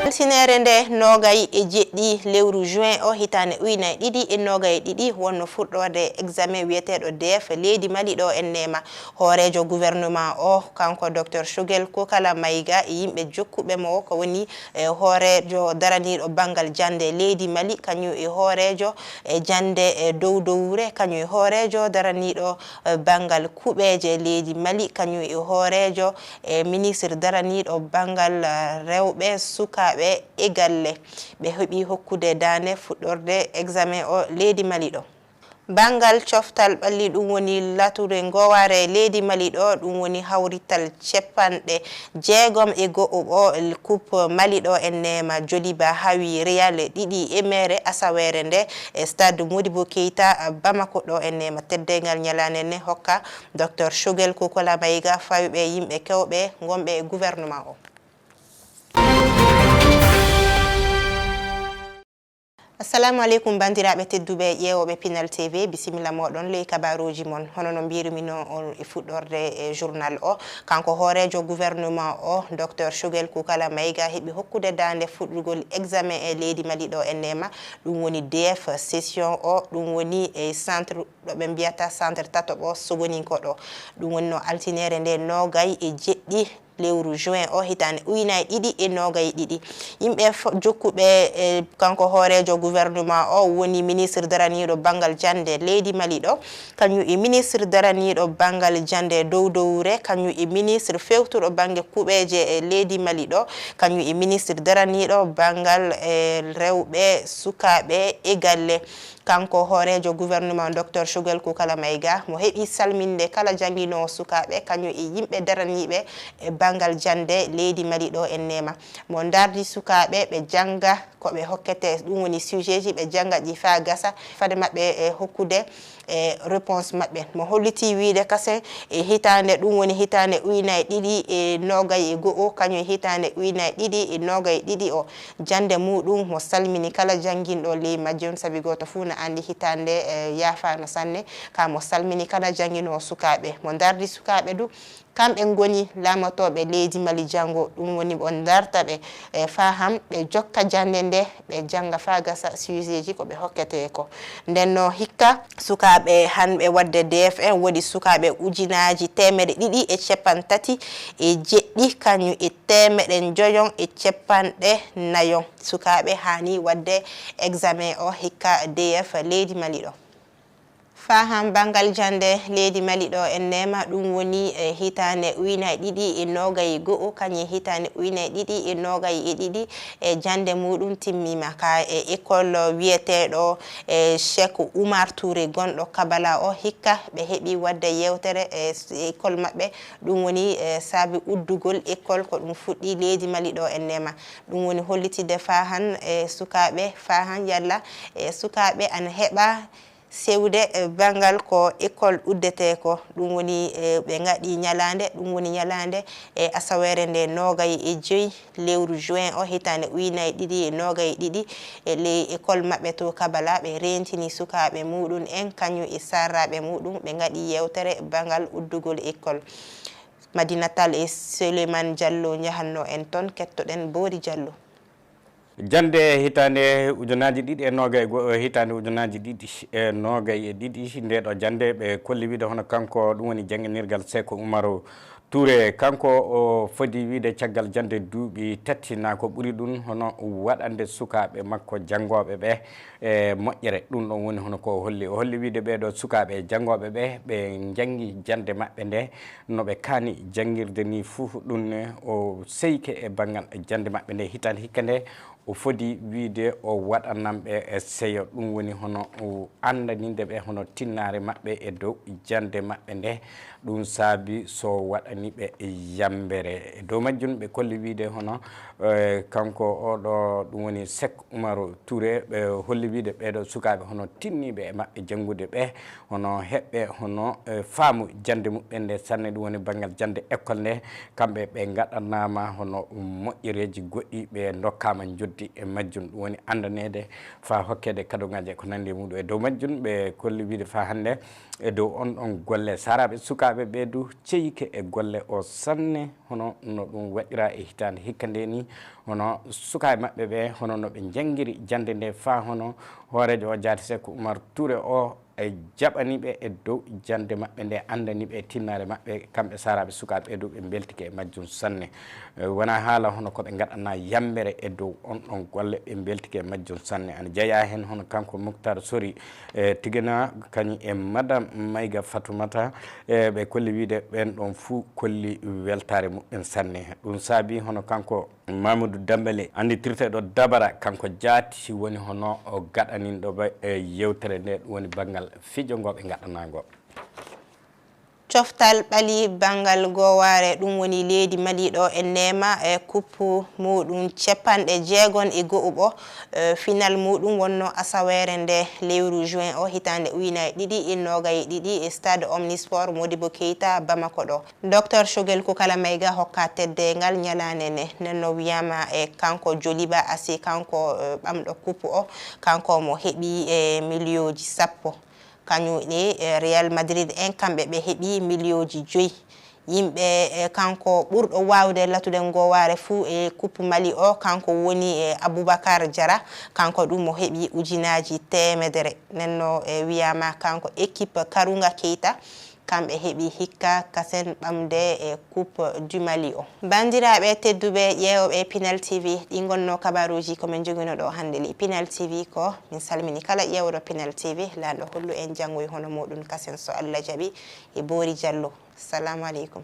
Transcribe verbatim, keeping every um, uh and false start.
Altinere nde noogay e jeɗɗi lewru juin o hitaande ujunaaji ɗiɗi e noogay e ɗiɗi wonno fuɗɗoode examen wiyeteeɗo D F leydi Mali ɗo en neema. Hooreejo gouvernement o, kanko Docteur Choguel Kokala Maïga, e yimɓe jokkuɓe mo, ko woni e hooreejo daraniiɗo banngal jannde leydi Mali, kañum e hooreejo e jannde e dow dowre, kañum e hooreejo daraniiɗo e banngal kuɓeeje leydi Mali, kañum e hooreejo e ministre daraniiɗo banngal, eh, rewɓe, sukaaɓe e galle. Ɓe heɓi hokkude daande fuɗɗorde examen o leydi Mali ɗo. Banngal coftal ɓalli, ɗum woni lature ngowaare leydi Mali ɗo, ɗum woni hawrital cepanɗe jeegom e go'o o Coupe Mali ɗo en neema. Joliba hawi Real ɗiɗi e mere asaweere nde e stade Modibo Keita Bamako ɗo en neema. Teddeengal ñalaande ne hokka Docteur Choguel Kokala Maïga, fawɓe yimɓe kewɓe ngonɓe e gouvernement o. Assalamu aleykum, banndiraaɓe tedduɓe ƴeewooɓe Pinal T V, bisimilla mooɗon ley kabaaruuji mon. Hono no mbiirumi no on e fuɗɗorde e journal o, kanko hooreejo gouvernement o, Docteur Choguel Kokala Maïga, heɓi hokkude daande fuɗɗugol examen e leydi Mali ɗo en neema, ɗum woni D F session o, ɗum woni e centre ɗo ɓe mbiyata centre tataɓo Sogoninko ɗo. Ɗum woni no altinere nde noogay e jeɗɗi lewru juin o hitaande ujunaaji ɗiɗi e noogay e ɗiɗi. Yimɓe fo-, jokkuɓe e kanko hooreejo gouvernement o woni ministre daraniiɗo banngal jannde leydi Mali ɗo, kañum e ministre daraniiɗo banngal jannde dow dowre, kañum e ministre fewtuɗo bannge kuɓeeje e leydi Mali ɗo, kañum e ministre daraniiɗo banngal e rewɓe, sukaaɓe e galle. Kanko hooreejo gouvernement, Docteur Choguel Kokala Maïga, mo heɓi salminde kala jannginoowo sukaaɓe, kañum e yimɓe daraniiɓe e banngal jannde leydi Mali ɗo en neema. Mo ndardi sukaaɓe, ɓe jannga ko ɓe hokkete, ɗum woni sujet ji, ɓe jannga ɗi faa gasa, fade maɓɓe e hokkude e réponse maɓɓe. Mo holliti wiide kasen e hitaande, ɗum woni hitaande ujunaaji ɗiɗi e noogay e go'o, kañum e hitaande ujunaaji ɗiɗi e noogay e ɗiɗi o, jannde muɗum, mo salmini kala jannginɗo ley majjum, sabi gooto fof na anndi hitaande, eh, yaafaano sanne. Ka mo salmini kala jannginoowo sukaaɓe, mo ndardi sukaaɓe du, kamɓe ngoni laamotooɓe leydi Mali janngo, ɗum woni ɓe ndarta ɓe, eh, faham, ɓe jokka jannde nde, ɓe jannga faa gasa sujet ji ko ɓe hokketee ko. Nden no hikka sukaaɓe hanɓe waɗde D F en woodi sukaaɓe ujunaaji teemedde ɗiɗi e cappanɗe tati e jeɗɗi, kañum e teemedde njoyon e cappanɗe nayon sukaaɓe haani waɗde examen o hikka D F leydi Mali ɗo. Faham banngal jannde leydi Mali ɗo en neema, ɗum woni e hitaande ujunaaji ɗiɗi e noogay e go'o, kañum e hitaande ujunaaji ɗiɗi e noogay e ɗiɗi e jannde muɗum timmiima ka e école wiyeteeɗo e Cheikh Oumar Touré gonɗo Kabala o. Hikka ɓe heɓi waɗde yewtere e s-, école maɓɓe, ɗum woni e saabi uddugol école ko ɗum fuɗɗi leydi Mali ɗo en neema. Ɗum woni hollitide fahan e sukaaɓe, fahan yalla e sukaaɓe ana heɓa sewde e banngal ko école uddetee ko. Ɗum woni e ɓe ngaɗi ñalaande, ɗum woni ñalaande e asaweere nde noogay e joy lewru juin o hitaande ujunaaji ɗiɗi e noogay e ɗiɗi e ley école maɓɓe to Kabala, ɓe reentini sukaaɓe muɗum en kañum e sarraaɓe muɗum, ɓe ngaɗi yewtere banngal uddugol école. Madina Tall e Souleymane Diallo njahanno en toon, kettoɗen Boori Diallo. Jannde hitaande ujunaaji ɗiɗi e noogay e go-, hitaande ujunaaji ɗiɗi e noogay e ɗiɗi, nde ɗo jannde ɓe kolli wiide hono kanko, ɗum woni jannginirgal Seeko Umaru Touré, kanko o fodi wiide caggal jannde duuɓi tati naa ko ɓuri ɗum, hono waɗande sukaaɓe makko janngooɓe ɓe e moƴƴere. Ɗum ɗon woni hono ko o holli. O holli wiide ɓee ɗoo sukaaɓe janngooɓe ɓe, ɓe njanngi jannde maɓɓe nde no ɓe kaani janngirde ni fuu. Ɗum ne o seyke e banngal jannde maɓɓe nde. Hitaande hikka nde o fodi wiide o waɗanan ɓe e seyo. Ɗum woni hono o anndaninde ɓe hono tinnaare maɓɓe e dow jannde maɓɓe nde. Ɗum saabi so waɗani ɓe yambere. E dow majjum ɓe kolli wiide hono, eh, kanko oɗo ɗum woni Seek Umaru Touré, ɓe holli wiide ɓeeɗo sukaaɓe hono tinniiɓe e maɓɓe janngude ɓe, hono heɓɓe hono, eh, faamu jannde muɓɓen nde sanne, ɗum woni banngal jannde école nde, kamɓe ɓe ngaɗanaama hono moƴƴereeji goɗɗi, ɓe ndokkaama njoɓdi. ti e majjum, ɗum woni anndaneede faa hokkeede kadoŋaaji e ko nanndi e muɗum. E dow majjum, ɓe kolli wiide faa hannde e dow on ɗon golle, saaraaɓe sukaaɓe ɓee du ceyike e golle o sanne, hono no ɗum waɗiraa e hitaande hikka ndee nii, hono sukaaɓe maɓɓe ɓee, hono no ɓe njanngiri jannde ndee, faa hono hooreejo o, Jaati Seeku Umar Tuure o, e jaɓani ɓe e dow jannde maɓɓe nde, anndani ɓe e tinnaare maɓɓe, kamɓe saaraaɓe sukaaɓe ɓee du, ɓe mbeltike e majjum sanne. E, wonaa haala hono ko ɓe ngaɗanaa yammbere e dow on ɗon golle, ɓe mbeltike e majjum sanne. Ana jeyaa heen hono kanko Muktar Sori, e, Tigana, kañum e Madame Mayga Fatumata, e, ɓe kolli wiide ɓeen ɗoon fuu kolli weltaare muɓɓen sanne. Ɗum saabii hono kanko Mamadou Dembélé, annditirteeɗo Dabara, kanko Jaati woni hono o gaɗaninɗo ɓe e yewtere nde, ɗum woni banngal fijo ngo ɓe ngaɗanaa ngo. Coftal ɓali banngal goowaare, ɗum woni leydi Mali ɗo e neema e kuppu muuɗum capanɗe jeegon e go'uɓo. E, final muuɗum wonno asaweere nde lewru juin o hitaande ujunaaji ɗiɗi e noogay e ɗiɗi e stade Omnisport Modibo Keita Bamako ɗo. Docteur Choguel Koukala Maïga hokka teddeengal ñalaande nde. Nden no wiyaama e kanko Joliba Asi, kanko, e, ɓamɗo kuppu o, kanko mo heɓi e miliyooji sappo. Kañum e, e, Real Madrid en, kamɓe ɓe heɓi miliyooji joyi. Yimɓe, e, kanko ɓurɗo waawde latude ngoowaare fuu e kuppu Mali o, kanko woni, e, Aboubacar Diarra, kanko ɗum mo heɓi ujunaaji teemedere. Nden no, e, wiyaama kanko équipe Karunga Keita, kamɓe heɓi hikka kasen ɓamde e Coupe du Mali o. Banndiraaɓe tedduɓe ƴeewooɓe Pinal T V, ɗi ngonnoo kabaruuji ko min njoginoo ɗo hannde li Pinal T V ko. Min salmini kala ƴeewooɗo Pinal T V, laanɗo hollu en janngoy hono muuɗum kasen so Allah jaɓi e Boori Jallo. Salaamu aleykum.